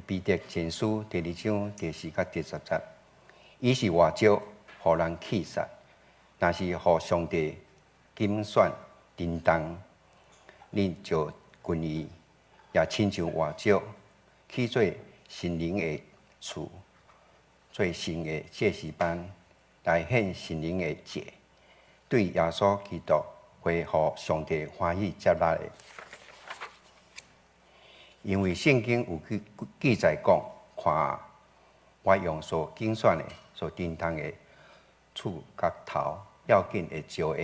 彼得前書第二章第四佮第十節，伊是活石，予人棄殺，若是予上帝揀選珍重，恁就近伊，也親像活石，去做屬靈的厝，做神的祭司班，來獻屬靈的祭，對耶穌基督會予上帝歡喜接納的。因為聖經有記記載講，看啊，我用所揀選的、所珍重的柱角頭，要緊會招下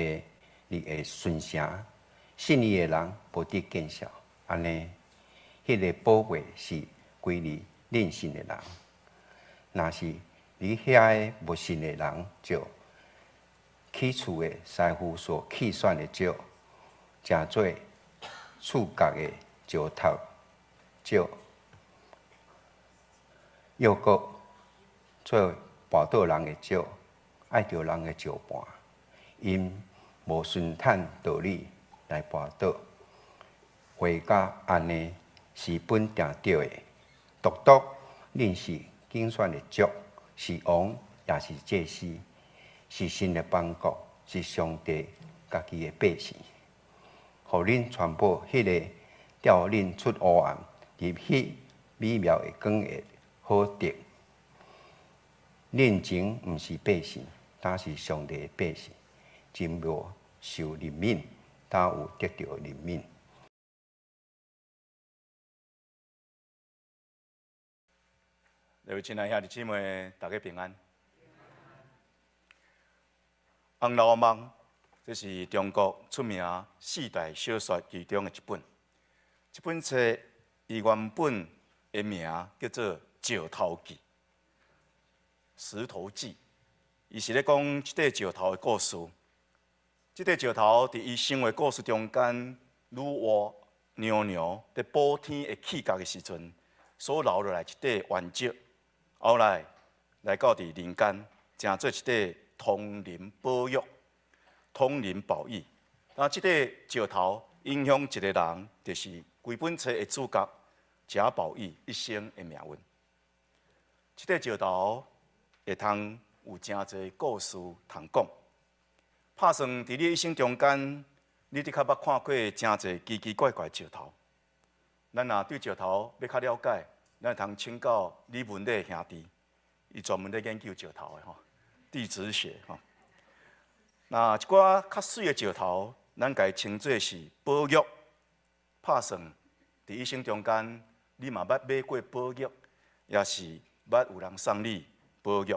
你的順城，信伊的人無得見笑。按呢，彼個寶貴是歸予恁信的人。若是予遐个無信的人，就起厝的師傅所棄選的石，成做柱角的石頭。石，又閣做跋倒人的石，礙著人的石盤，𪜶無順趁道理來跋倒，話甲按呢是本定著的。獨獨恁是揀選的族，是王，也是祭司，是神的邦國，是上帝家己的百姓，予恁傳播彼个召恁出黑暗，入彼美妙的光的好德。恁前毋是百姓，今是上帝的百姓；前無受憐憫，今有得著憐憫。各位親愛兄弟姊妹，大家平安。《紅樓夢》這是中國出名四大小說其中的一本。這本冊伊原本的名叫做《石頭記》，石頭記，伊是咧講一塊石頭的故事。這塊石頭佇伊生活故事中間，女媧娘娘佇補天的契角的時陣，所留落來一塊原石，後來來到佇人間，成做一塊通靈寶玉，通靈寶玉。那這塊石頭影響一個人，就是規本冊的主角賈寶玉一生的命運。這塊石頭會通有誠濟故事通講。拍算佇你一生中間，你的確捌看過誠濟奇奇怪怪的石頭。咱若對石頭欲較了解，咱會通請教李文禮兄弟，伊專門咧研究石頭的吼，地質學吼。那一寡較媠的石頭，咱共伊稱做是寶玉。拍算佇一生中間，你嘛捌買過寶玉，抑是捌有人送你寶玉。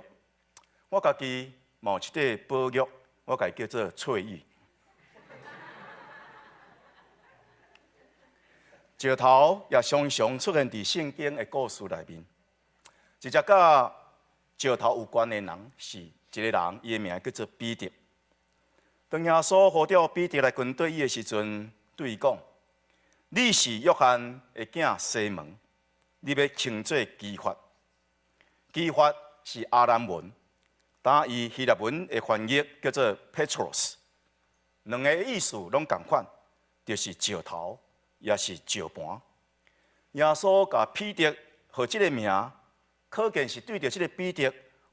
我家己嘛有一塊寶玉，我共伊叫做翠玉。石頭也常常出現佇聖經的故事內面。一隻佮石頭有關的人是一個人，伊的名叫做彼得。當耶穌呼召彼得來跟綴伊的時陣，對伊講：你是約翰的囝西門，你欲稱做基法。基法是亞蘭文，但伊希臘文的翻譯叫做 Petros，兩个意思攏仝款，就是石頭，也是石盤。耶穌共彼得號這个名，可見是對著這个彼得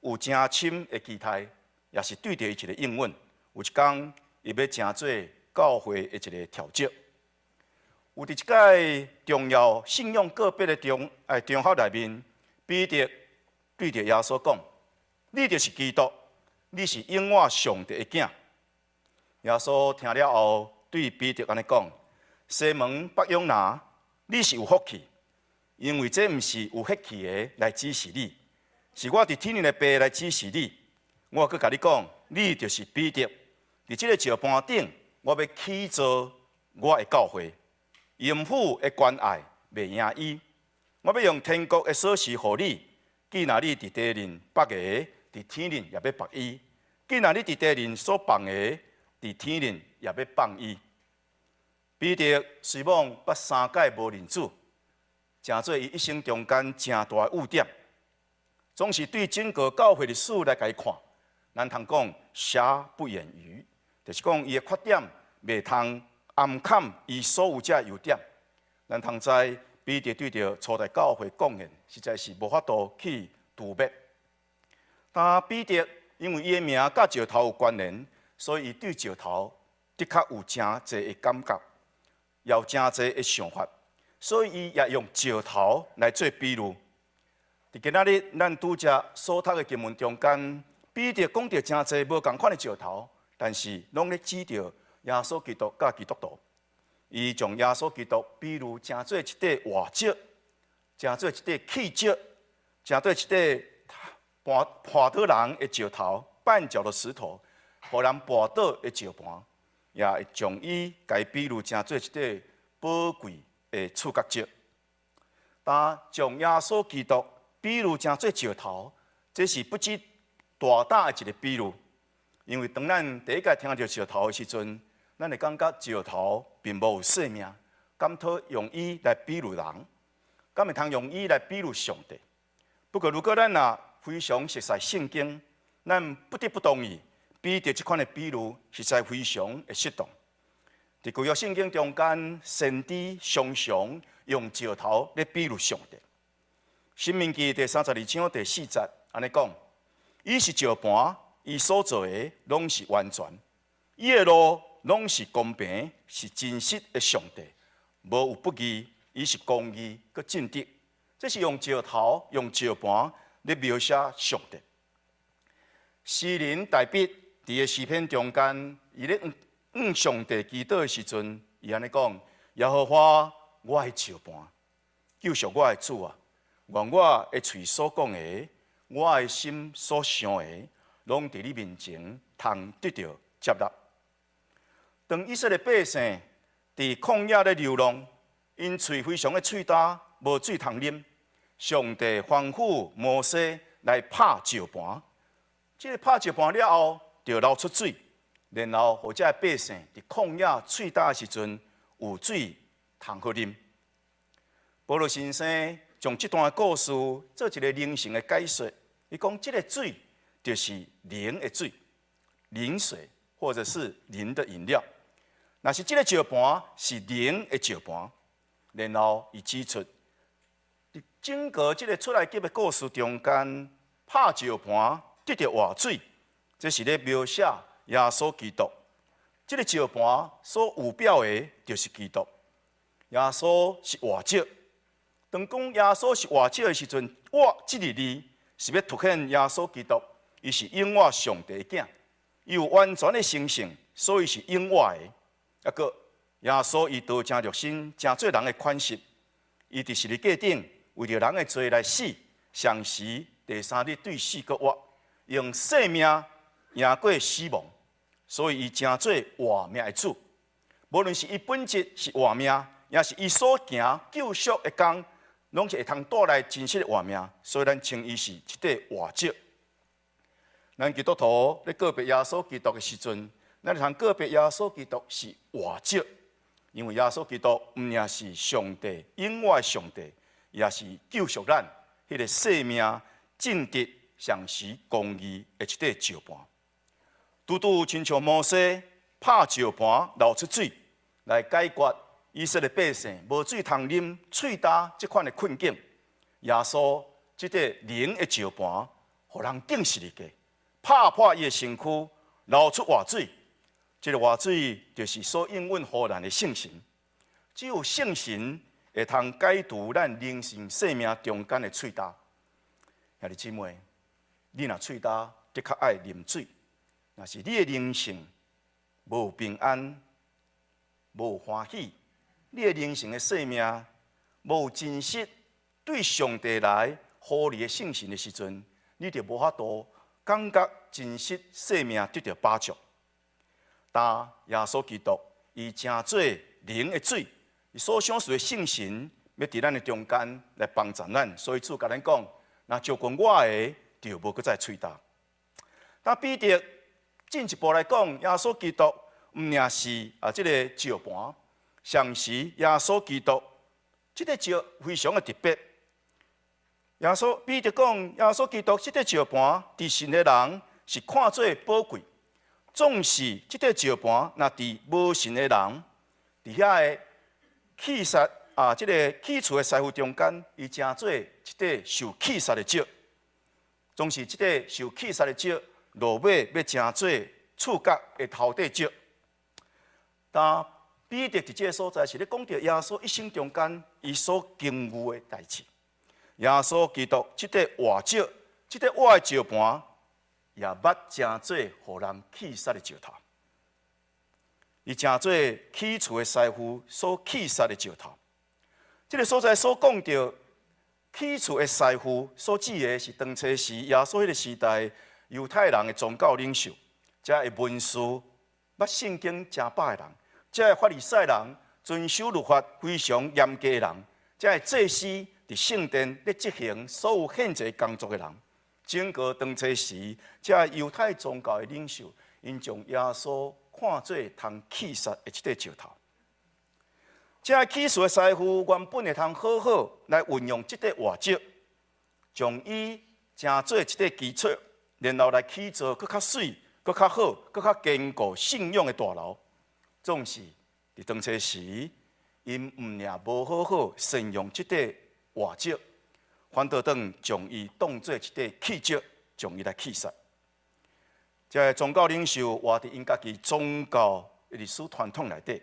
有誠深的期待，也是對著伊一个應允。有一工，伊欲成做教會的一个柱石。有佇這擺重要信仰告別的場合內面，彼得對著耶穌講：你就是基督，你是永活上帝的囝。耶穌聽了後，對彼得按呢講：西門巴約拿，你是有福氣，因為這毋是有血氣的來指示你，是我佇天頂的爸來指示你。我閣共你講，你就是彼得，佇這个石盤頂，我欲起造我的教會。陰府的權隘袂贏伊，我欲用天國的鎖匙予你。既若你佇地面縛的，佇天頂也欲縛伊；既若你佇地面所放的，佇天頂也欲放伊。彼得雖罔捌三擺無認主，成做伊一生中間誠大的污點，總是對整個教會歷史來共伊看，咱通講瑕不掩瑜，就是講伊的缺點袂通掩崁伊所有這優點。咱通知彼得對著初代教會貢獻，實在是無法度去除滅。但彼得因為伊的名佮石頭有關聯，所以伊對石頭的確有誠濟的感覺，也有誠濟的想法，所以伊也用石頭來做比喻。佇今仔日咱拄才所讀的經文中間，彼得講著誠濟無仝款的石頭，但是攏咧指著耶穌基督佮基督徒。伊將耶穌基督比喻成做一塊活石，成做一塊契石，成做一塊絆絆倒人的石頭，絆腳的石頭，予人絆倒的石盤，也會將伊共比喻成做一塊寶貴的柱角石。但將耶穌基督比喻成做石頭，這是不止大膽的一個比喻，因為當咱第一擺聽著石頭的時陣，咱會感覺石頭並無有生命，敢通用伊來比喻人，敢會通用伊來比喻上帝。不過，如果咱若非常熟悉聖經，咱不得不同意，彼得這款的比喻實在非常的適當。佇舊約聖經中間，先知常常用石頭來比喻上帝。申命記第32章第4節按呢講：伊是石盤，伊所做的攏是完全，伊的路攏是公平，是真實的上帝，無有不義，伊是公義閣正直。這是用石頭、用石盤來描寫上帝。詩人大衛佇个詩篇中間，伊咧向上帝祈禱的時陣，伊按呢講：耶和華，我的石盤，救贖我的主啊！願我的喙所講的，我的心所想的，攏佇你面前通得著接納。當以色列百姓佇曠野咧流浪，𪜶喙非常的喙焦，無水通啉。上帝吩咐摩西來拍石盤，這個拍石盤了後，就流出水，然後予這个百姓佇曠野喙焦的時陣有水通好啉。保羅先生將這段故事做一個靈性的解說，伊講這個水就是靈的水，靈水或者是靈的飲料。若是這個石盤是靈的石盤，然後伊指出，佇整個這個出埃及的故事中間，拍石盤得著活水，這是咧描寫耶穌基督。這個石盤所預表的，就是基督。耶穌是活石。當講耶穌是活石的時陣，活這個字是欲凸顯耶穌基督，伊是永活上帝的囝，伊有完全的神性，所以是永活的。抑閣耶穌伊道成肉身，成做人的款式，伊佇十字架頂為著人的罪來死，同時第三日對死閣活，用生命贏過死亡，所以伊成做活命的主。無論是伊本質是活命，抑是伊所行救贖的工，攏是會通帶來真實的活命，所以咱稱伊是一塊活石。咱基督徒咧告別耶穌基督的時陣，咱會通告別耶穌基督是活石，因為耶穌基督毋但是上帝永活的上帝，也是救贖咱彼個生命正直、誠實、公義的一塊石盤。拄拄親像摩西拍石盤流出水來解決以色列百姓無水通啉、喙焦這款的困境，耶穌這塊靈的石盤，予人釘十字架，拍破伊的身軀，流出活水。這個活水就是所應允予咱的聖神。只有聖神會通解除咱靈性生命中間的喙焦。兄弟姊妹，你若喙焦，的確愛啉水。若是你的靈性無平安、無歡喜，你的靈性的生命無真實對上帝來呼你的聖神的時陣，你就無法度感覺真實生命得著飽足。但耶穌基督伊成做靈的水，伊所賞賜的聖神，欲佇咱的中間來幫助咱，所以主共咱講：若接近我的，就無閣再喙焦。但彼得進一步來講，耶穌基督毋但是啊，這個石盤，同時耶穌基督這個石非常的特別。耶穌彼得講，耶穌基督這個石盤，佇信的人是看做寶貴。縱使這塊石盤，若佇無信的人，佇遐的棄殺啊，這个起厝的師傅中間，伊成做一塊受棄殺的石，總是這塊受棄殺的石，落尾欲成做厝角的頭塊石。但彼得佇這个所在是咧講著耶穌一生中間伊所經遇的代誌。耶穌基督這塊活石，這塊活的石盤，也捌成做予人棄殺的石頭。伊成做起厝的師傅所棄殺的石頭。這个所在所講著起厝的師傅所指的是當初時耶穌彼个時代猶太人的宗教領袖，這个文士捌聖經誠飽的人，這个法利賽人遵守律法非常嚴格的人，這个祭司佇聖殿咧執行所有獻祭工作的人。整個當初時，這个猶太宗教的領袖，𪜶將耶穌看做通棄殺的這塊石頭。這个起厝的師傅原本會通好好來運用這塊活石，將伊成做一塊基礎，然後來起造閣較媠、閣較好、閣較堅固信仰的大樓。總是佇當初時，𪜶毋爾無好好善用這塊活石，反倒轉將伊當做一塊棄石，將伊來棄殺。這个宗教領袖活佇𪜶家己宗教的歷史傳統內底，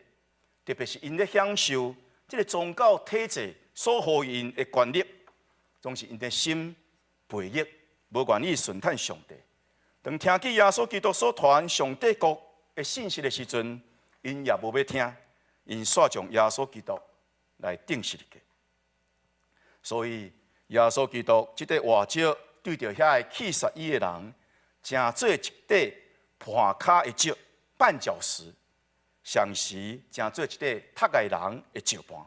特別是𪜶咧享受這个宗教體制所予𪜶的權力，總是𪜶的心背逆，無願意順趁上帝。當聽見耶穌基督所傳上帝國的信息的時陣，𪜶也無欲聽，𪜶煞將耶穌基督來釘十字架。所以耶穌基督這塊活石對著遐个棄殺伊的人，成做一塊絆跤的石、絆腳石，同時成做一塊踢礙人的石盤。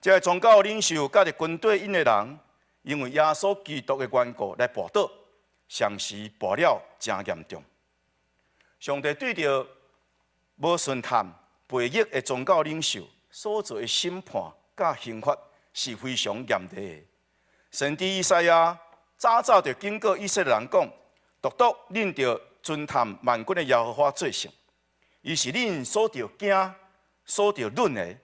這个宗教領袖佮著軍隊𪜶的人，因為耶穌基督的緣故來跋倒，同時跋了誠嚴重。上帝對著無順探背逆的宗教領袖所做的審判佮刑罰是非常嚴厲的。先知以賽亞早早就警告以色列人講：獨獨恁著尊探萬軍的耶和華做聖，伊是恁所著驚、所著忍的。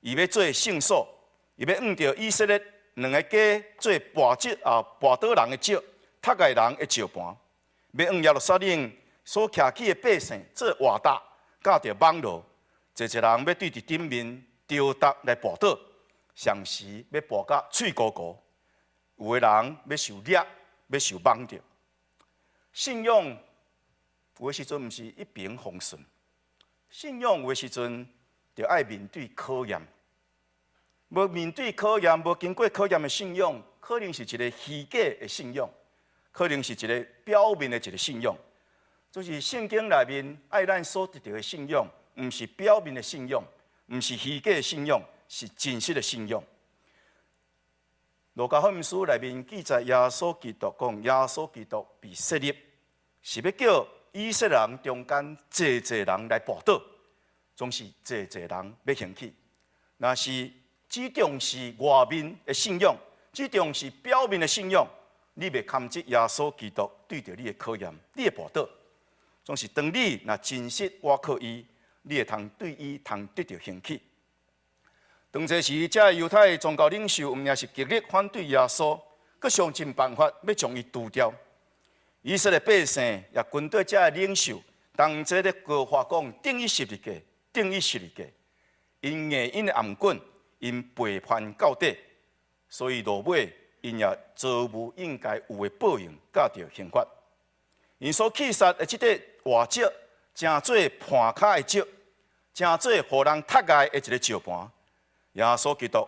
伊欲做聖所，伊欲按著以色列兩个家做跋石啊跋倒人的石，踢礙人的石盤，欲按耶路撒冷所徛起的百姓做活搭，佮著網羅，濟濟人欲對佇頂面丟搭來跋倒，同時欲跋甲碎糊糊。有的人欲受掠，欲受網著。信仰有的時陣毋是一帆風順，信仰有的時陣著愛面對考驗。無面對考驗，無經過考驗的信仰，可能是一个虛假的信仰，可能是一个表面的一个信仰。就是聖經內面愛咱所得著的信仰，毋是表面的信仰，毋是虛假的信仰，是真實的信仰。路加福音書內面記載，耶穌基督講，耶穌基督被設立，是欲叫以色列人中間濟濟人來跋倒，總是濟濟人欲興起。若是只重視外面的信仰，只重視表面的信仰，你袂堪得耶穌基督對著你的考驗，你會跋倒。總是當你若真實倚靠伊，你會通對伊通得著興起。當這時，這个猶太宗教領袖毋爾是極力反對耶穌，閣想盡辦法欲將伊除掉。以色列百姓也軍隊這个領袖，同齊咧高喊講：釘伊十字架，釘伊十字架。𪜶硬𪜶的頷頸，𪜶背叛到底，所以落尾𪜶也遭遇應該有的報應，佮著刑罰。𪜶所棄殺的這塊活石，成做絆跤的石，成做予人踢礙的一个石盤。耶穌基督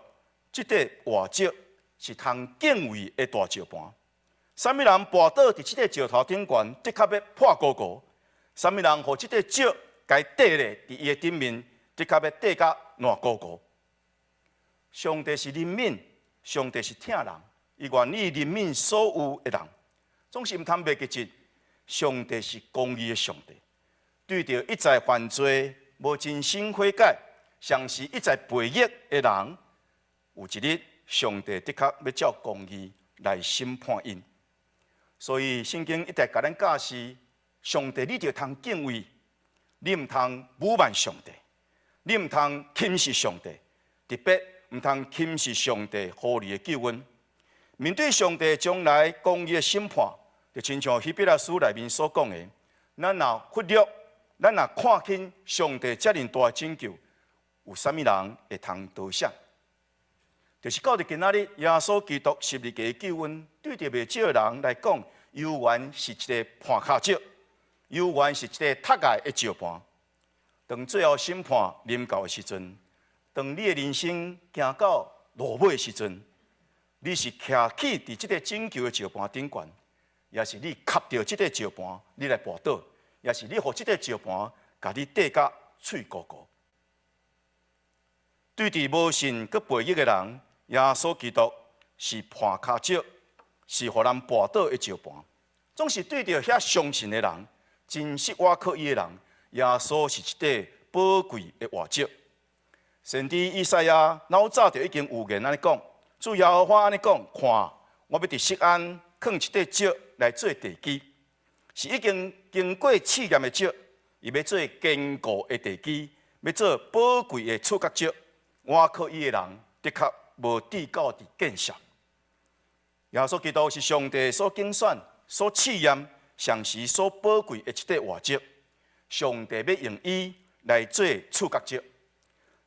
這塊活石是通敬畏的大石盤。啥物人跋倒佇這塊石頭頂懸，的確欲破糊糊；啥物人予這塊石共硩咧佇伊的頂面，的確欲硩甲爛糊糊。上帝是憐憫，上帝是疼人，伊願意憐憫所有的人，總是毋通袂記得，上帝是公義的上帝，對著一再犯罪、無真心悔改，同時一再背逆的人，有一日上帝的確欲照公義來審判𪜶。所以聖經一直共咱教示，上帝你著通敬畏，你毋通侮慢上帝，你毋通輕視上帝，特別毋通輕視上帝予你的救恩。面對上帝將來公義的審判，就親像希伯來書內面所講的，咱若忽略，咱若看輕上帝遮爾大的拯救，有啥物人會通得勝？就是到佇今仔日，耶穌基督十字架的救恩，對著袂少人來講，猶原是一个絆跤石，猶原是一个踢礙的石盤。當最後審判臨到的時陣，當你的人生行到落尾的時陣，你是徛起佇這个拯救的石盤頂懸，抑是你磕著這个石盤，你來跋倒，抑是你予這个石盤共你綴甲碎糊糊？對佇無信閣背逆的人，耶穌基督是絆跤石，是予人跋倒的石盤。總是對著遐相信的人，真實倚靠伊的人，耶穌是一塊寶貴的活石。先知以賽亞老早就已經預言按呢講，主耶和華按呢講，看，我欲佇錫安囥一塊石來做地基，是已經經過試驗的石，伊欲做堅固的地基，欲做寶貴的柱角石。倚靠伊的人，的確無至到佇見笑。耶穌基督是上帝所揀選、所試驗、上時所寶貴的一塊活石。上帝欲用伊來做柱角石。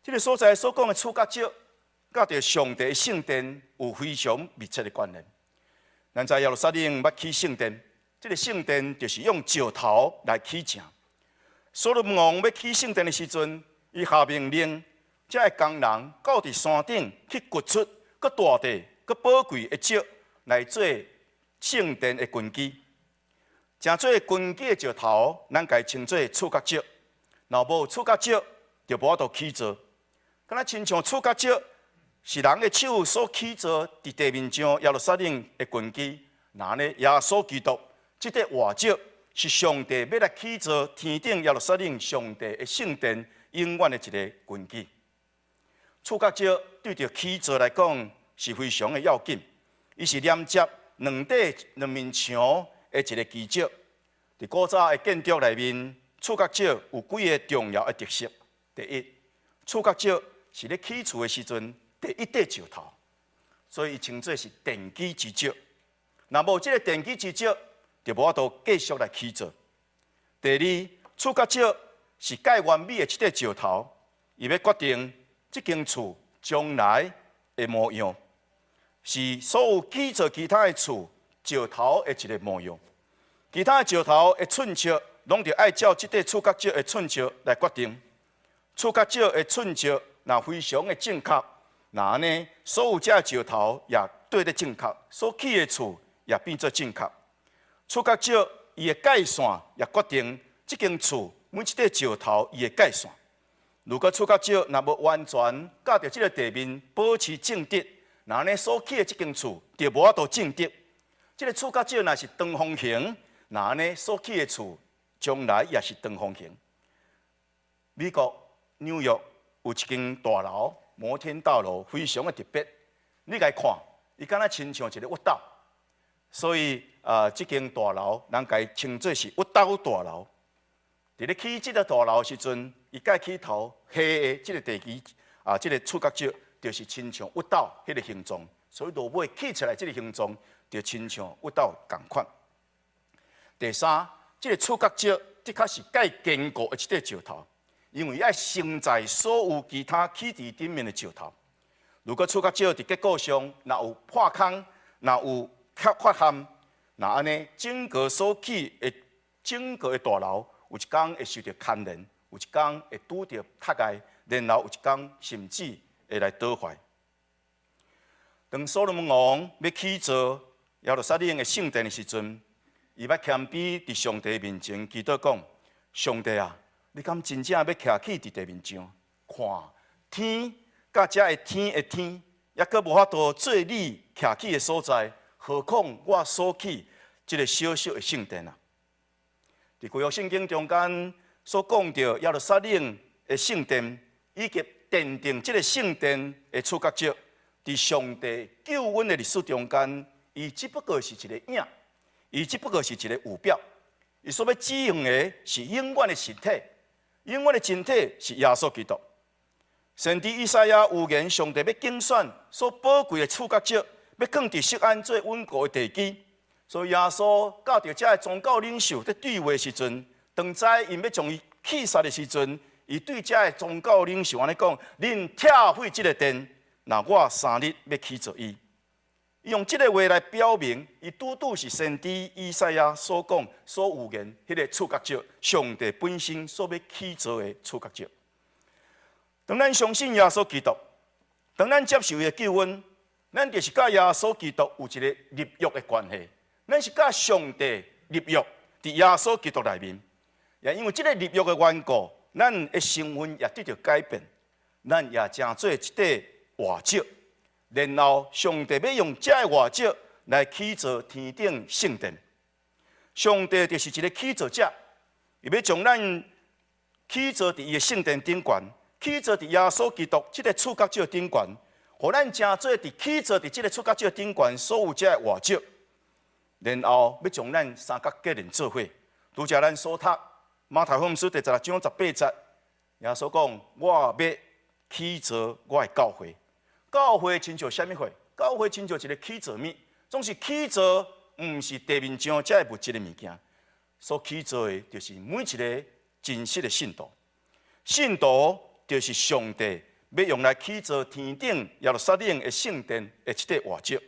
這个所在所講的柱角石，佮著上帝的聖殿有非常密切的關聯。咱知耶路撒冷欲起聖殿，這个聖殿就是用石頭來起成。所羅門王欲起聖殿的時陣，伊下命令，遮的工人到佇山頂去掘出閣大塊、閣寶貴的石來做聖殿的根基。成做根基的石頭，咱共伊稱做柱角石。若無柱角石，就無法度起造。敢若親像柱角石是人的手所起造，佇地面上耶路撒冷的根基。那呢，耶穌基督這塊活石是上帝欲來起造天頂耶路撒冷上帝的聖殿永遠的一个根基。柱角石對著起造來講是非常的要緊，伊是連接兩塊兩面牆的一个基石。佇古早的建築內面，柱角石有幾个重要的特色。第一，柱角石是咧起厝的時陣第一塊石頭，所以伊稱做是奠基之石。若無這个奠基之石，就無法度繼續來起造。第二，柱角石是蓋完美的一塊石頭，伊欲決定這間厝將來的模樣，是所有起造其他的厝石頭的一个模樣。其他的石頭的寸尺，攏著愛照這塊柱角石的寸尺來決定。柱角石的寸尺若非常的正確，那按呢，所有這石頭也對得正確，所起的厝也變做正確。柱角石伊的界線也決定這間厝每一塊石頭伊的界線。如果柱角石若無完全佮著這个地面保持正直，那按呢所起的這間厝就無法度正直。這个柱角石若是長方形，那按呢所起的厝將來也是長方形。美國紐約有一間大樓，摩天大樓，非常的特別。你共伊看，伊敢若親像一个鬱豆，所以啊，這間大樓人共伊稱做是鬱豆大樓。佇咧起這个大樓時陣，伊蓋起頭下的這个地基啊，這个柱角石就是親像鬱豆彼个形狀，所以落尾起出來這个形狀就親像鬱豆仝款。第三，這个柱角石的確是蓋堅固的一塊石頭，因為愛承載所有其他起佇頂面的石頭。如果柱角石佇結構上若有破空，若有缺陷，那按呢整個所起的整個的大樓，有一工會受著牽連，有一工會拄著踢礙，然後有一工甚至會來倒壞。當所羅門王欲起造耶路撒冷的聖殿的時陣，伊欲謙卑佇上帝面前祈禱講：上帝啊，你敢真正欲徛起佇地面上？看天佮遮的天的天，猶閣無法度做你徛起的所在，何況我所起這个小小的聖殿啊！佇舊約聖經中間所講著耶路撒冷的聖殿，以及奠定這个聖殿的柱角石，佇上帝救恩的歷史中間，伊只不過是一个影，伊只不過是一个預表。伊所欲指向的是永遠的實體，永遠的真體是耶穌基督。先知以賽亞預言上帝欲揀選所寶貴的處角石，欲囥佇錫安做穩固的地基。所以耶穌佮著遮个宗教領袖佇對話時陣，當知𪜶欲將伊刺殺的時陣，伊對遮个宗教領袖按呢講：恁拆毀這个殿，若我3日欲起造伊。伊用這个話來表明，伊拄拄是先知以賽亞所講、所預言彼个處角石，上帝本身所欲起造的處角石。當咱相信耶穌基督，當咱接受伊的救恩，咱就是佮耶穌基督有一个立約的關係。咱是佮上帝立約，佇耶穌基督內面。也因為這个立約的緣故，咱的身份也得著改變，咱也成做一塊活石。然後上帝欲用這个活石來起造天頂聖殿。上帝就是一个起造者，伊欲將咱起造佇伊的聖殿頂懸，起造佇耶穌基督這个處角石頂懸，予咱成做佇起造佇這个處角石頂懸所有這个活石。然後欲將咱三角結連做伙，拄才咱所讀馬太福音書第十六章十八節，耶穌講：我欲起造我的教會。教會親像啥物貨？教會親像一个起造物，總是起造，毋是地面上這个物質的物件，所起造的，就是每一个真實的信徒。信徒就是上帝欲用來起造天頂耶路撒冷的聖殿的這塊活石。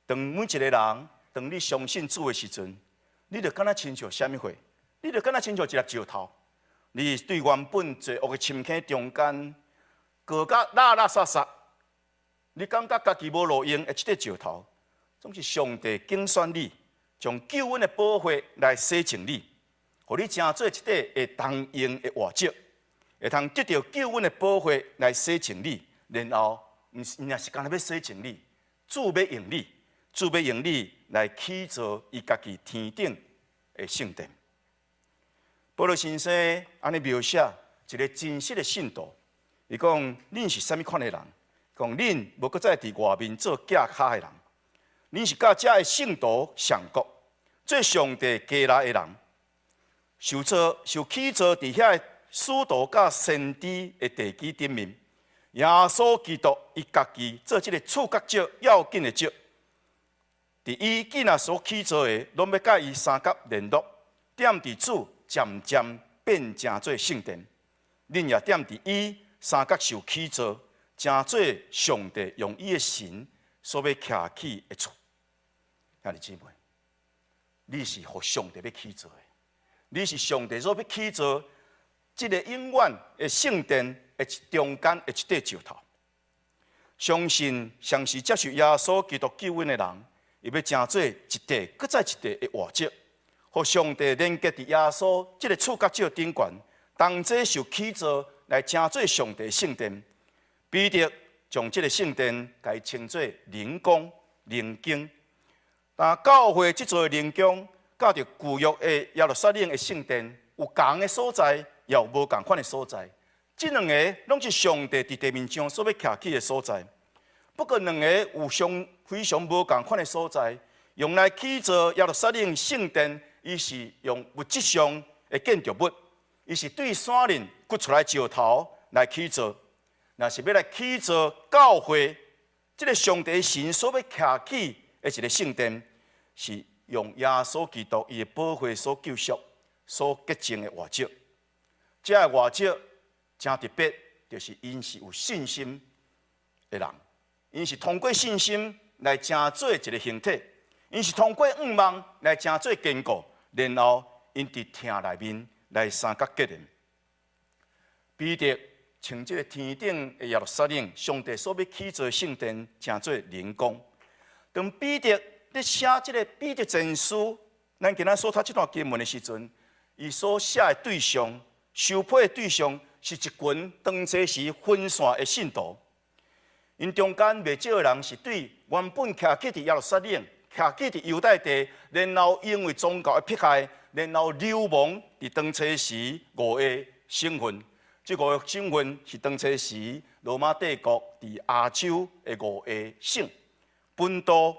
當每一个人，當你相信主的時陣，你就敢若親像啥物貨？你就敢若親像一粒石頭，你對原本罪惡的深坑中間，過甲垃垃雜雜，你感覺家己無路用的這塊石頭，總是上帝揀選你，將救恩的寶血來洗淨你，予你成做一塊會當用的活石，會通得著救恩的寶血來洗淨你，然後毋是，毋是干焦欲洗淨你，主欲用你，主欲用你來起造伊家己天頂的聖殿。保羅先生按呢描寫一个真實的信徒，伊講：恁是啥物款的人？講恁無閣再佇外面做寄跤的人，恁是佮遮的聖徒相國，做上帝家內的人，受造受起造佇遐的使徒佮先知的地基頂面，耶穌基督伊家己做這个處角石要緊的石，佇伊囝仔所起造的，攏欲佮伊相佮聯絡，踮佇主漸漸變成做聖殿，恁也踮佇伊相佮受起造，成做上帝用伊的神所欲徛起的厝。兄弟姊妹，你是予上帝欲起造的，你是上帝所欲起造這个永遠的聖殿的中間的一塊石頭。相信相信接受耶穌基督救恩的人，伊欲成做一塊閣再一塊的活石，予上帝連結佇耶穌這个處角石頂懸，同齊受起造來成做上帝聖殿。彼得將這个聖殿共伊稱做靈宮、靈宮。但教會這座靈宮，佮著舊約的耶路撒冷的聖殿有仝的所在，也有無仝款的所在。這兩个攏是上帝佇地面上所欲徛起的所在。不過兩个有相非常無仝款的所在，用來起造耶路撒冷聖殿，伊是用物質上的建築物，伊是對山裡掘出來石頭來起造。若是欲來起造教會，這个上帝神所欲徛起的一个聖殿，是用耶穌基督伊的寶血所救贖、所潔淨的活石。這个活石誠特別，就是𪜶是有信心的人，𪜶是通過信心來成做一个形體，𪜶是通過向望來成做堅固，然後𪜶佇疼內面來相佮結連。彼得稱這个天頂的耶路撒冷，上帝所欲起造的聖殿，稱做靈宮。當彼得佇寫這个彼得前書，咱今仔所讀這段經文的時陣，伊所寫的對象、收批的對象是一群當初時分散的信徒。𪜶中間袂少的人是對原本徛起佇耶路撒冷、徛起佇猶太地，然後因為宗教的迫害，然後流亡佇當初時五个省份。這五个省份是當初時羅馬帝國佇亞洲的五个省：本都、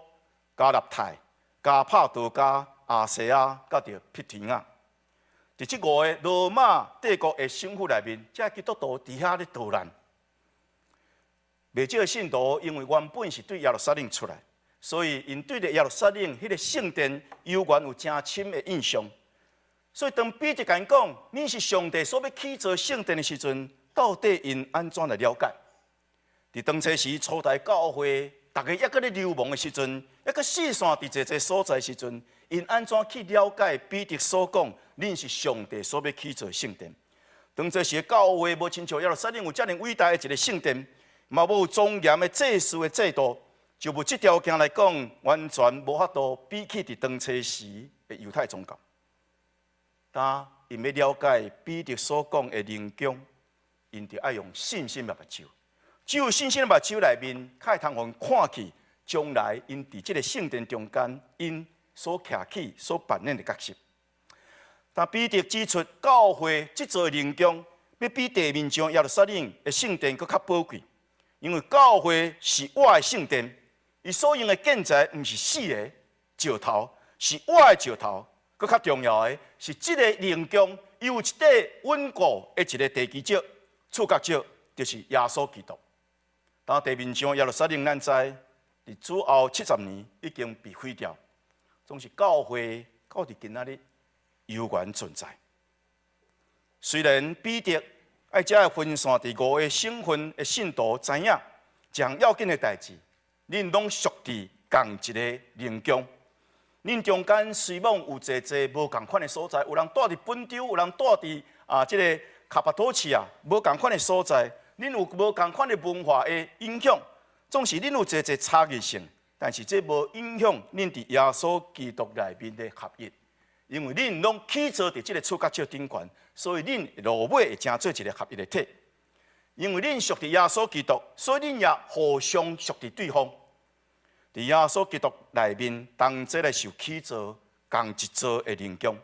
加納太、加帕多家、亞細亞、佮著庇提亞。佇這五个羅馬帝國的省府內面，這基督徒佇遐咧逃難。袂少信徒因為原本是對耶路撒冷出來，所以𪜶對著耶路撒冷彼個聖殿猶原有誠深的印象。所以當彼得共𪜶講，你是上帝所欲起造聖殿的時陣，到底𪜶按怎來了解？佇當初時初代教會，逐家猶閣咧流亡的時陣，猶閣四散佇濟濟所在時陣，𪜶按怎去了解彼得所講，恁是上帝所欲起造聖殿？當初時的教會無親像耶路撒冷有遮爾偉大的一個聖殿，嘛無莊嚴的祭司的制度，就物質條件來講，完全無法度比起佇當初時的猶太宗教。但𪜶欲了解彼得所講的靈宮，𪜶就愛用信心的目睭。只有信心的目睭內面，才會通予𪜶看去將來𪜶佇這個聖殿中間，𪜶所徛起、所扮演的角色。但彼得指出，教會這座靈宮，欲比地面上耶路撒冷的聖殿閣較寶貴，因為教會是活的聖殿，伊所用的建材毋是死的石頭，是活的石頭。閣較重要的是，這個靈宮有一塊穩固的一個地基石、柱角石，就是耶穌基督。當地面上耶路撒冷，咱知佇主後70年已經被毀掉，總是教會到佇今仔日猶原存在。雖然彼得愛遮個分散佇五個省份的信徒知影，一項要緊的代誌，恁攏屬佇仝一个靈宮。恁中間雖罔有濟濟無仝款的所在，有人蹛佇本都，有人蹛佇啊這个卡帕多奇亞，無仝款的所在。恁有無仝款的文化的影響，總是恁有濟濟差異性，但是這無影響恁佇耶穌基督內面的合一，因為恁攏起造佇這个柱角石頂懸，所以恁落尾會成做一个合一的體。因為恁屬佇耶穌基督，所以恁也互相屬佇對方。佇耶穌基督內面，同齊來受起造，仝一座的靈宮，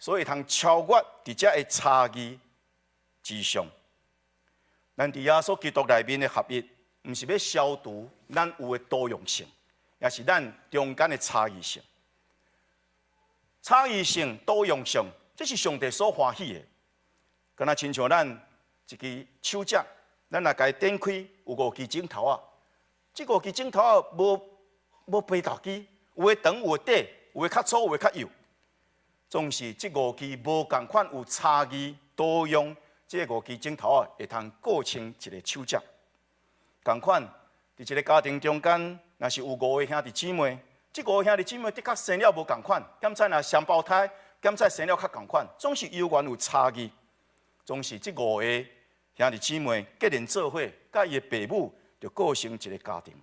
所以通超越佇這个差異之上。咱佇耶穌基督內面的合一，毋是欲消除咱有的多樣性，也是咱中間的差異性。差異性、多樣性，這是上帝所歡喜的。敢若親像咱一支手掌，咱若共伊展開，有五支指頭仔，這五支指頭仔無無白頭支，有的長，有的短，有的較粗，有的較幼。總是這五支無仝款有差異多樣，這五支指頭仔會通構成一個手掌。仝款，佇一個家庭中間，若是有五個兄弟姊妹，這五個兄弟姊妹的確生了無仝款，檢查若雙胞胎，檢查生了較仝款，總是猶原有差異。總是這五個兄弟姊妹結連做伙，佮伊的爸母就構成一個家庭，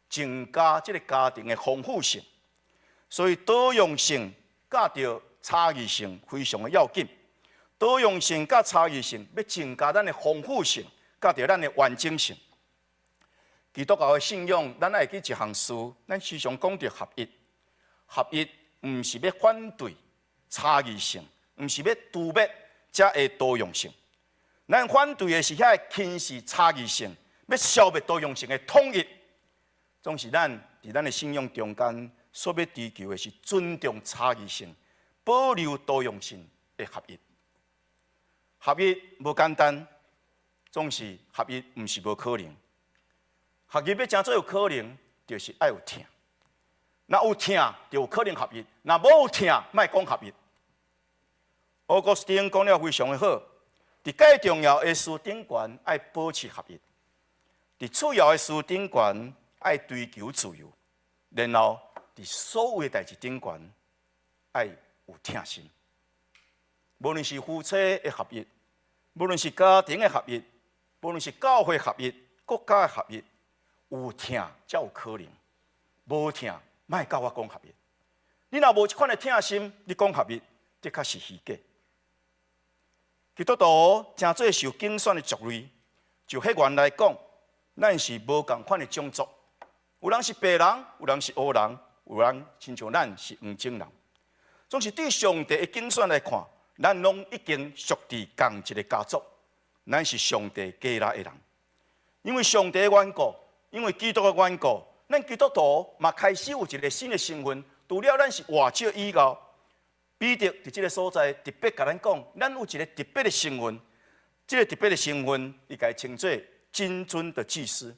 增加這個家庭的豐富性。所以多樣性佮著差異性非常的要緊。多樣性佮差異性，欲增加咱的豐富性，佮著咱的完整性。基督教的信仰，咱愛記一項事，咱時常講著合一。合一毋是欲反對差異性，毋是欲除滅這个多樣性。咱反對的是遐个輕視差異性，欲消滅多樣性的統一。總是咱佇咱的信仰中間所欲追求的是尊重差異性，保留多樣性的合一。合一無簡單，總是合一毋是無可能。合一欲成做有可能，就是愛有疼。若有疼，就有可能合一；若無有疼，莫講合一。奧古斯丁講了非常的好，佇蓋重要的事頂懸愛保持合一，佇次要的事頂懸愛追求自由，然後佇所有的代誌頂懸愛有疼心。無論是夫妻的合一，無論是家庭的合一，無論是教會合一、國家的合一，有疼才有可能，無疼莫共我講合一。你若無這款的疼心，你講合一，的確是虛假。基督徒成做受揀選的族類，就血緣來講，咱是無仝款的種族。有人是白人，有人是黑人，有人親像咱是黃種人。總是對上帝的揀選來看，咱攏已經屬佇仝一个家族，咱是上帝家內的人。因為上帝的緣故，因為基督的緣故，咱基督徒嘛開始有一个新的身份。除了咱是活石以外，彼得佇這个所在特別共咱講，咱有一个特別的身份。這个特別的身份，伊共伊稱做金尊的祭司。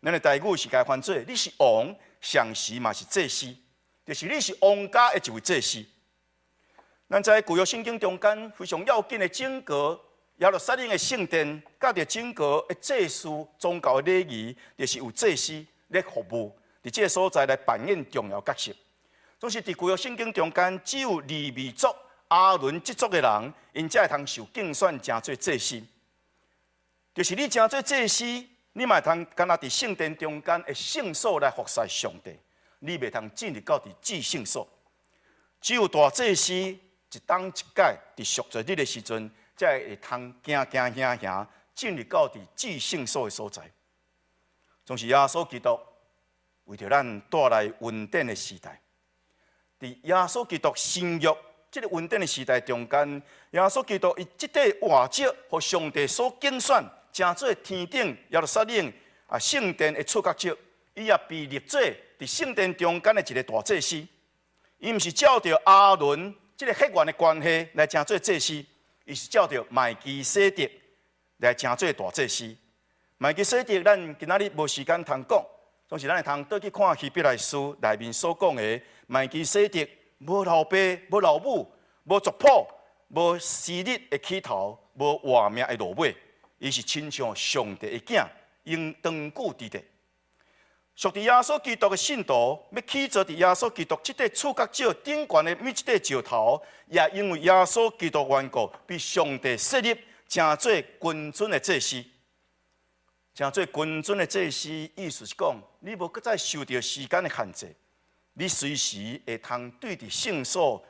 咱的台語是共翻做，你是王，同時嘛是祭司，就是你是王家的一位祭司。咱在舊約聖經中間非常要緊的整個耶路撒冷的聖殿，佮著整個的祭司宗教的禮儀，就是有祭司咧服務，佇這个所在來扮演重要角色。總是佇舊約聖經中間，只有利未族亞倫這族的人，𪜶才會通受揀選成做祭司。就是你成做祭司，你嘛會通干焦佇聖殿中間的聖所來服侍上帝，你袂通進入到佇至聖所。只有大祭司一冬一擺佇贖罪日的時陣，才會通行行行行進入到佇至聖所的所在。總是耶穌基督為著咱帶來恩典的時代，佇耶穌基督新約這个恩典的時代中間，耶穌基督伊這塊活石，予上帝所揀選，成做天頂耶路撒冷啊聖殿的柱角石，伊也被立做佇聖殿中間的一个大祭司。伊毋是照著亞倫這个血緣的關係來成做祭司，伊是照著麥基洗德來成做大祭司。麥基洗德，咱今仔日無時間通講，總是咱會通倒去看希伯來書內面所講的麥基洗德，無老爸、無老母、無族譜、無時日的起頭、無活命的落尾，伊是親像上帝的囝，永長久佇咧。屬佇耶穌基督的信徒，欲起做佇耶穌基督這塊柱角石頂懸的每一塊石頭，也因為耶穌基督緣故，被上帝設立成做君尊的祭司。成做君尊的祭司，意思是講，你無閣再受著時間的限制，你隨時會通對佇聖所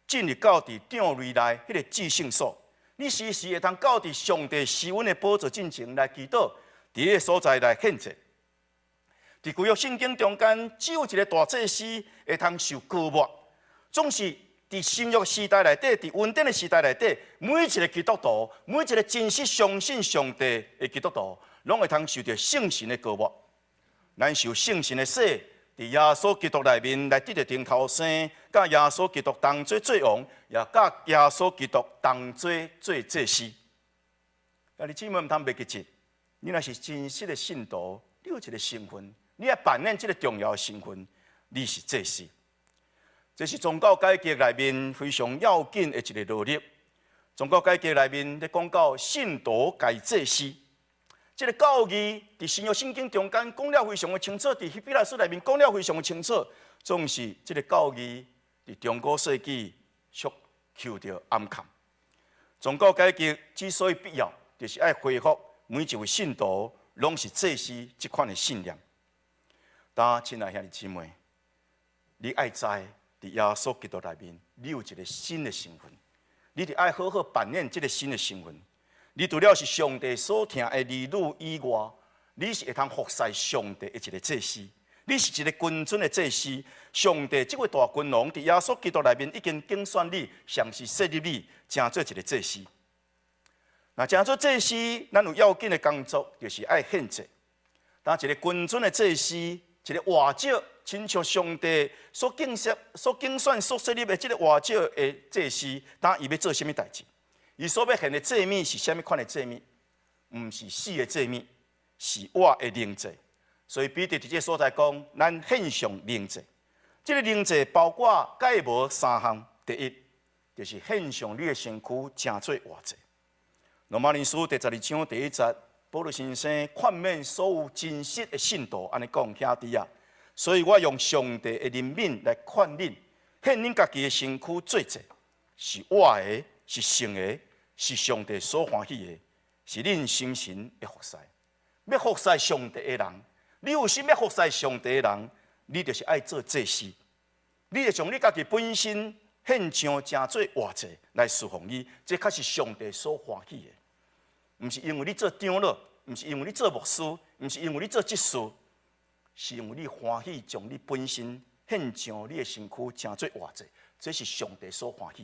進入到佇帳內內彼个至聖所，你隨時會通到佇上帝施恩的寶座進前來祈禱，佇彼个所在來獻祭。佇舊約聖經中間，只有一個大祭司會通受膏抹。總是佇新約時代內底，佇恩典的時代內底，每一個基督徒，每一個真實相信上帝的基督徒，攏會通受著聖神的膏抹。咱受聖神的洗，佇耶穌基督內面來得著重頭生，佮耶穌基督同做做王，也佮耶穌基督同做做祭司。兄弟姊妹毋通袂記得，你若是真實的信徒，你有一個身份。你愛扮演這个重要的身份，你是祭司。這是宗教改革內面非常要緊的一個邏輯。宗教改革內面咧講到信徒皆祭司，這个教義佇新約聖經中間講了非常的清楚，佇希伯來書內面講了非常的清楚。總是這个教義佇中古世紀卻受著掩藏。宗教改革之所以必要，就是愛恢復每一位信徒攏是祭司這款的信念。但親愛兄弟姊妹，你愛知佇耶穌基督內面，你有一个新的身份，你著愛好好扮演這个新的身份。你除了是上帝所疼的兒女以外，你是會通服侍上帝的一个祭司，你是一个君尊的祭司。上帝這位大君王佇耶穌基督內面已經揀選你，嘗試設立你，成做一个祭司。若成做祭司，咱有要緊的工作，就是愛獻祭。當一个君尊的祭司，一个活石，親像上帝所揀選、所揀選、所設立的這个活石的祭司，當伊欲做啥物代誌？伊所欲獻的祭物是啥物款的祭物？毋是死的祭物，是活的靈祭。所以彼得佇這个所在講，咱獻上靈祭。這个靈祭包括蓋無三項：第一，就是獻上你的身軀，成做活祭。羅馬人書第12章第一節，保祿先生勸勉所有真實的信徒，按呢講，兄弟啊，所以我用上帝的憐憫來勸恁，獻恁家己的身軀做祭，是活的，是聖的，是上帝所歡喜的，是恁誠實的服侍。欲服侍上帝的人，你有心欲服侍上帝的人，你就是愛做祭司，你就將你家己本身獻上，成做活祭來侍奉伊，這才是上帝所歡喜的。毋是因為你做長老，毋是因為你做牧師，毋是因為你做執事，是因為你歡喜將你本身獻上你的身軀，成做活祭，這是上帝所歡喜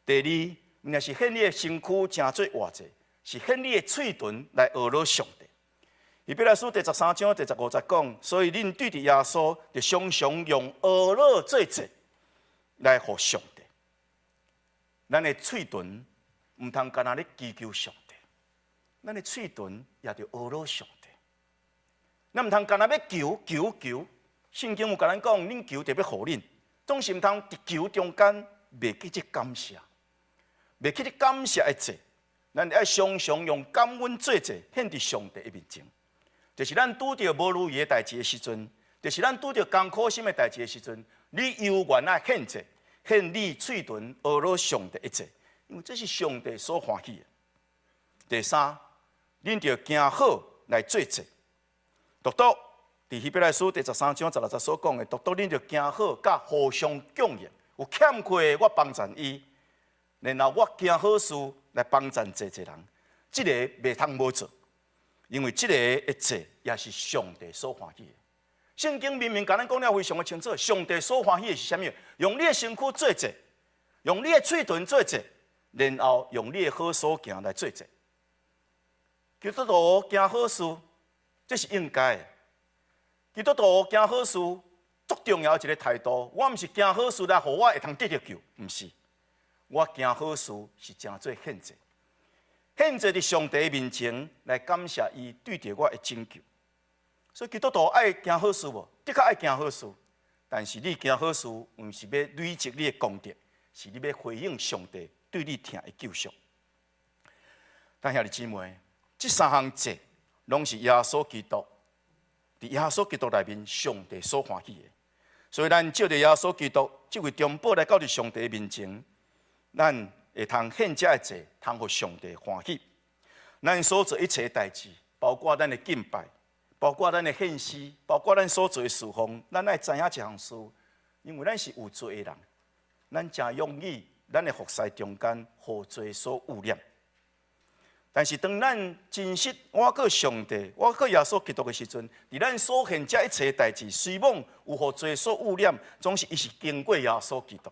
的。第二，毋但是獻你的身軀成做活祭，是獻你的喙唇來呵咾上帝。希伯來書第13章第15節講，所以恁對著耶穌，就常常用呵咾做祭來予上帝。咱的喙唇毋通干焦咧祈求上帝，咱的喙唇也著呵咾上帝。咱毋通干焦欲求求求。聖經有共咱講，恁求就欲予恁，總是毋通佇求中間袂記得感謝，袂記得感謝的祭。咱愛常常用感恩做祭，獻佇上帝的面前。就是咱拄著無如意的代誌的時陣，就是咱拄著艱苦心的代誌的時陣，你猶原愛獻祭，獻你喙唇呵咾上帝的祭，因為這是上帝所歡喜的。第三，恁著行好來做祭。獨獨佇希伯來書第13章16節所講的，獨獨恁著行好，佮互相供應，有欠缺的我幫贊伊，然後我行好事來幫贊濟濟人，這个袂通無做，因為這个的祭也是上帝所歡喜的。聖經明明共咱講了非常的清楚，上帝所歡喜的是啥物？用你的身軀做祭，用你的喙唇做祭，然後用你的好所行來做祭。基督徒行好事，這是應該的。基督徒行好事，足重要一个態度。我毋是行好事來予我會通得著救，毋是。我行好事是成做獻祭，獻祭佇上帝面前來感謝伊對著我的拯救。所以基督徒愛行好事無？的確愛行好事，但是你行好事，毋是欲累積你的功德，是你欲回應上帝對你疼的救贖。但兄弟姊妹，這三項祭攏是耶穌基督佇耶穌基督內面上帝所歡喜的。所以咱藉著耶穌基督這位中保來到佇上帝面前，咱會通獻這个祭，通予上帝歡喜。咱所做一切代誌，包括咱的敬拜，包括咱的獻詩，包括咱所做的事奉，咱愛知影一項事，因為咱是有罪的人，咱誠容易，咱的服侍中間予罪所污染。但是當咱真實倚靠上帝、倚靠耶穌基督的時陣，佇咱所獻這一切代誌，雖罔有予罪所污染，總是伊是經過耶穌基督。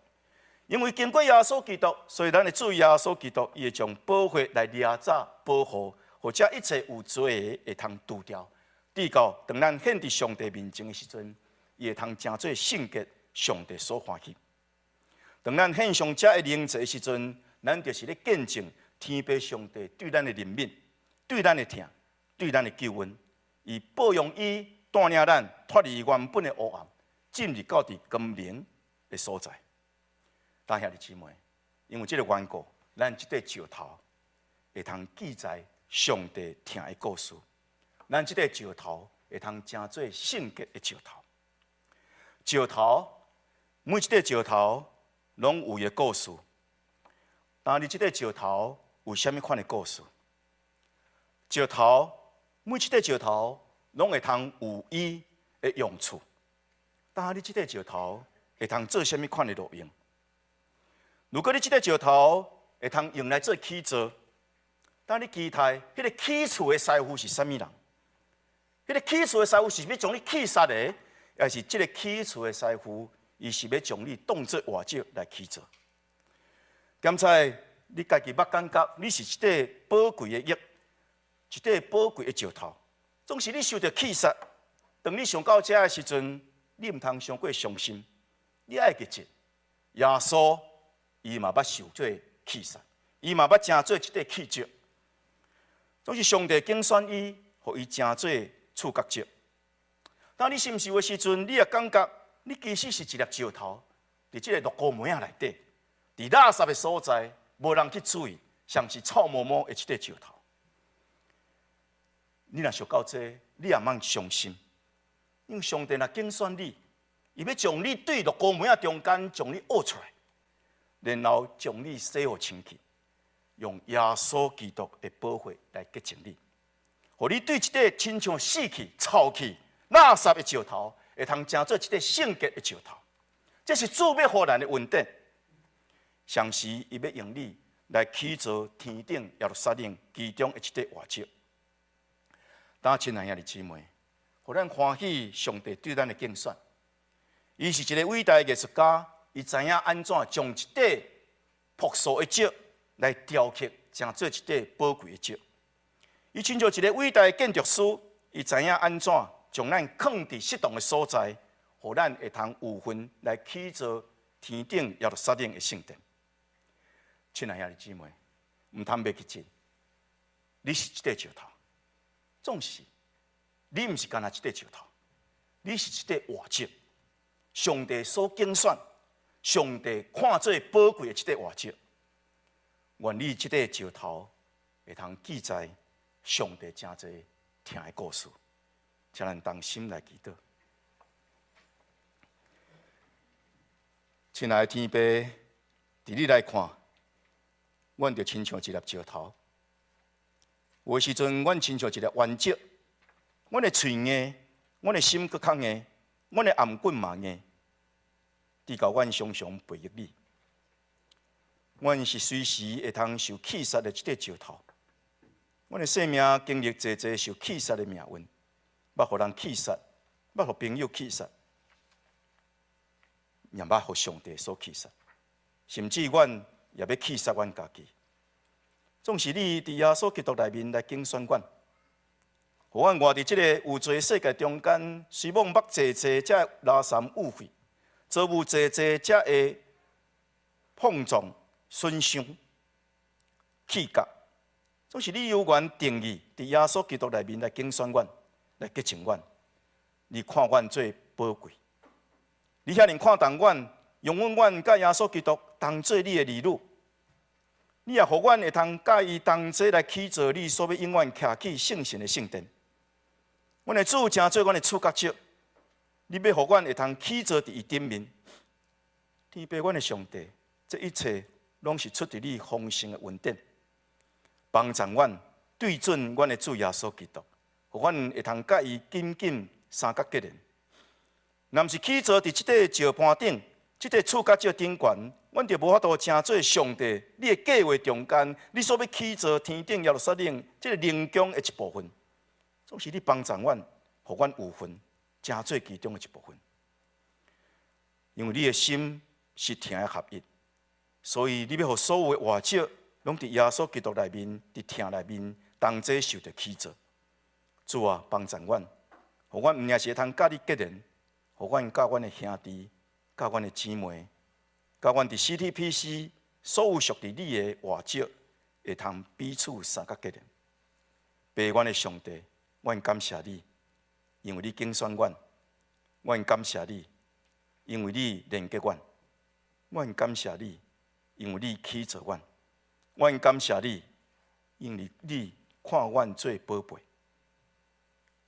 因為經過耶穌基督，所以咱的主耶穌基督，伊會將寶血來掠走保護，予這一切有罪的會通除掉。直到當咱獻佇上帝面前的時陣，伊會通成做聖潔，上帝所歡喜。當咱獻上這个靈祭的時陣，咱就是咧見證天父上帝對咱的憐憫、對咱的疼、對咱的救恩，伊保養伊帶領咱脫離原本的黑暗，進入到佇光明的所在。但兄弟姊妹，因為這个緣故，咱這塊石頭會通記載上帝疼的故事。咱這塊石頭會通成做聖潔的石頭。石頭每一塊石頭攏有伊的故事。但你這塊石頭有啥物款的故事？石頭每一塊石頭攏會通有伊的用處。但你這塊石頭會通做啥物款的路用？如果你這塊石頭會通用來做起座，但你期待彼个起厝的師傅是啥物人？彼个起厝的師傅是欲將你氣殺的，抑是這个起厝的師傅，伊是欲將你當做活石來起座？敢猜你家己捌感覺你是一塊寶貴的玉，一塊寶貴的石頭，總是你受著氣殺。當你想到這的時陣，你毋通傷過傷心，你愛記得耶穌伊嘛捌受做氣殺，伊嘛捌成做一塊氣石。總是上帝揀選伊，予伊成做柱角石。當你心受的時陣，你也感覺你其實是一粒石頭，佇這个落雨門仔內底，佇垃圾的所在，無人去注意，像是臭毛毛的一塊石頭。你若想到這个，你也莫傷心，因為上帝若揀選你，伊欲將你對落雨門仔中間將你挖出來，然後將你洗予清氣，用耶穌基督的寶血來潔淨你，予你對一塊親像死去、臭去、垃圾的石頭，會通成做一塊聖潔的石頭。這是主欲予咱的恩典。同時，伊欲用你來起造天頂耶路撒冷其中的一塊活石。當親愛兄弟姊妹，予咱歡喜上帝對咱的揀選。伊是一个偉大的藝術家，伊知影按怎將一塊樸素的石來雕刻，成做一塊寶貴的石。伊親像一个偉大的建築師，伊知影按怎將咱囥佇適當的所在，予咱會通有份來起造天頂耶路撒冷的聖殿。親愛兄弟姊妹，毋通袂記得，你是一塊石頭，總是你毋是干焦一塊石頭，你是一塊活石。上帝所揀選，上帝看做寶貴的這塊活石。願你這塊石頭會通記載上帝誠濟疼的故事，請咱同心來祈禱。親愛的天父，佇你來看，阮就親像一粒石頭。有的時陣，阮親像一粒頑石，阮的喙硬，阮的心閣較硬，阮的頷頸嘛硬，直到阮常常背逆你。阮是隨時會通受棄殺的這塊石頭。阮的生命經歷濟濟受棄殺的命運，捌予人棄殺，捌予朋友棄殺，也捌予上帝所棄殺，甚至阮也欲棄殺阮家己。總是你佇耶穌基督內面來揀選阮，予阮活佇這個有罪世界中間，雖罔捌濟濟才會流澹誤會，遭遇濟濟才會碰撞、損傷、棄絕。總是你猶原定意佇耶穌基督內面來揀選阮，來潔淨阮。你看阮做寶貴，你遐爾看重阮，容許阮佮耶穌基督同做你的兒女。你也予阮會通佮伊同齊來起造你所欲永遠徛起聖神的聖殿。阮的主成做阮的柱角石，你欲予阮會通起造佇伊頂面。天父，阮的上帝，這一切攏是出佇你豐盛的恩典，幫助阮對準阮的主耶穌基督，予阮會通佮伊緊緊相佮結連。若毋是起造佇這塊石盤頂，這塊柱角石頂懸，阮就無法度成做上帝你的計劃中間，你所欲起造天頂耶路撒冷這个靈宮的一部分。總是你幫助阮，予阮有份成做其中的一部分。因為你的心是疼的合一，所以你欲予所有的活石，攏佇耶穌基督內面，佇疼內面同齊受著起造。主啊，幫助阮，予阮毋但是會通佮你結連，予阮佮阮的兄弟、佮阮的姊妹、佮阮佇 CTPC 所有屬佇你的活石，會通彼此相佮結連。父，阮的上帝，阮感謝你，因為你揀選阮；阮感謝你，因為你連結阮；阮感謝你，因為你起造阮；阮感謝你，因為你看阮做寶貝。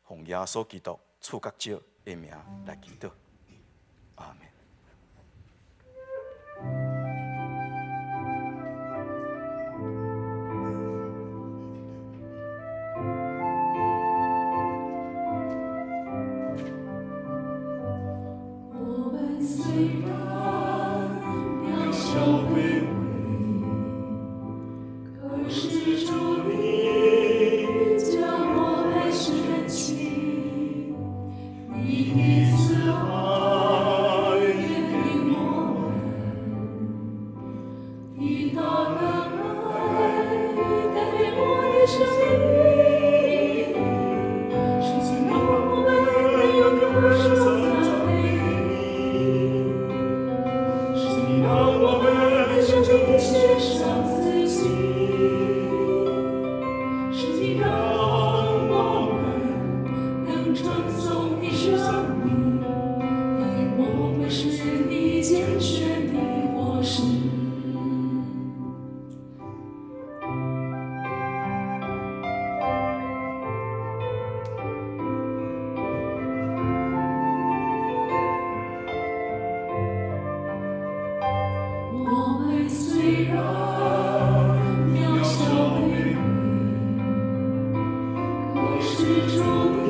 奉耶穌基督柱角石的名來祈禱，阿們。我們雖然渺小卑微，可是主你將我們選起，你的慈愛憐憫我們，你大能愛改變我的生命，是你讓我們能用歌聲讚美你，是你讓我們向你獻上自己，是你讓我們能稱頌你生命，因我們是你揀選的活石。我們雖然渺小卑微，可是主你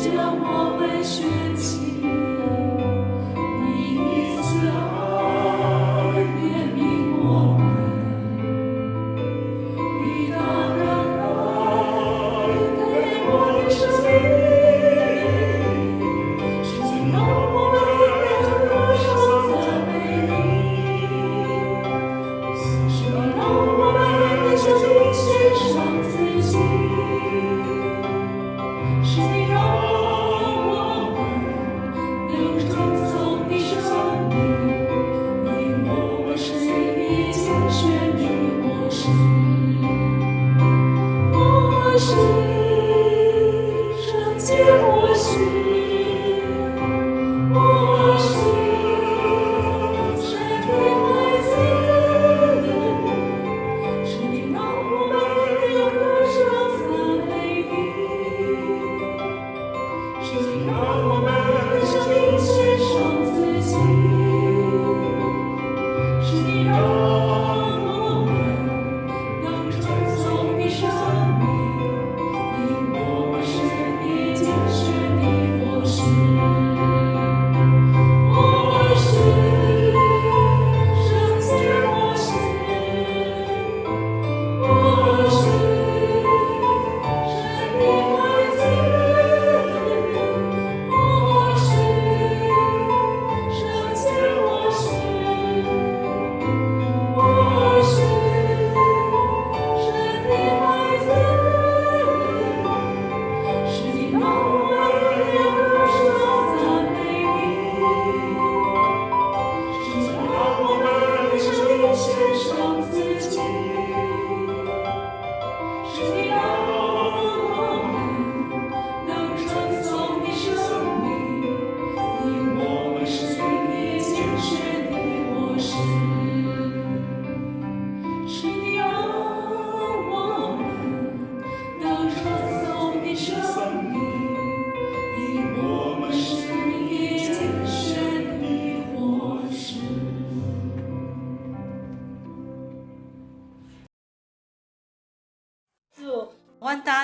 將我們選起，你的慈愛憐憫我們，你大能愛改變我的生命，是你讓我們能用歌聲讚美你，是你讓我們能向你獻上自己，是你讓我們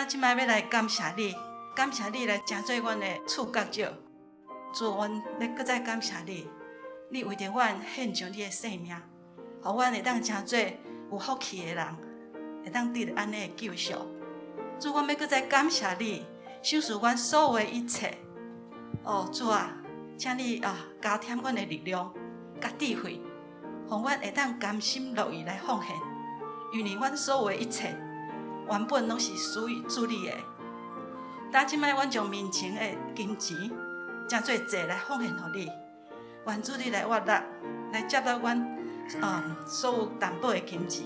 這擺欲來感謝你，感謝你來成做阮的觸角者。主，阮欲閣再感謝你，你為著阮獻上你的性命，予阮會當成做有福氣的人，會當得著按呢的救贖。主，阮欲閣再感謝你，賞賜阮所有的一切。哦，主啊，請你啊加添阮的力量、佮智慧，予阮會當甘心樂意來奉獻，因為阮所有的一切原本攏是屬於主你的。但這擺阮將面前的金錢，成做祭來奉獻予你，願主你來悅納，來接納阮所有淡薄的金錢。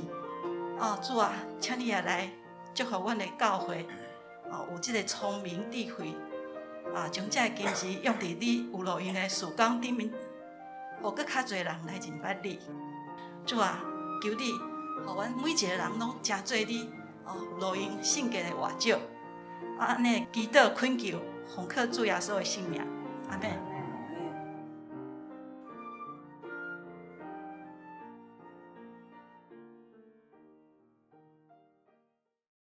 哦，主啊，請你也來祝福阮的教會，哦，有這个聰明智慧，啊，將這个金錢用佇你有路用的事工頂面，予閣較濟人來認捌你。主啊，求你，予阮每一个人攏成做你哦有路用聖潔的活石。啊，按呢祈禱懇求，奉靠主耶穌的聖名，阿們。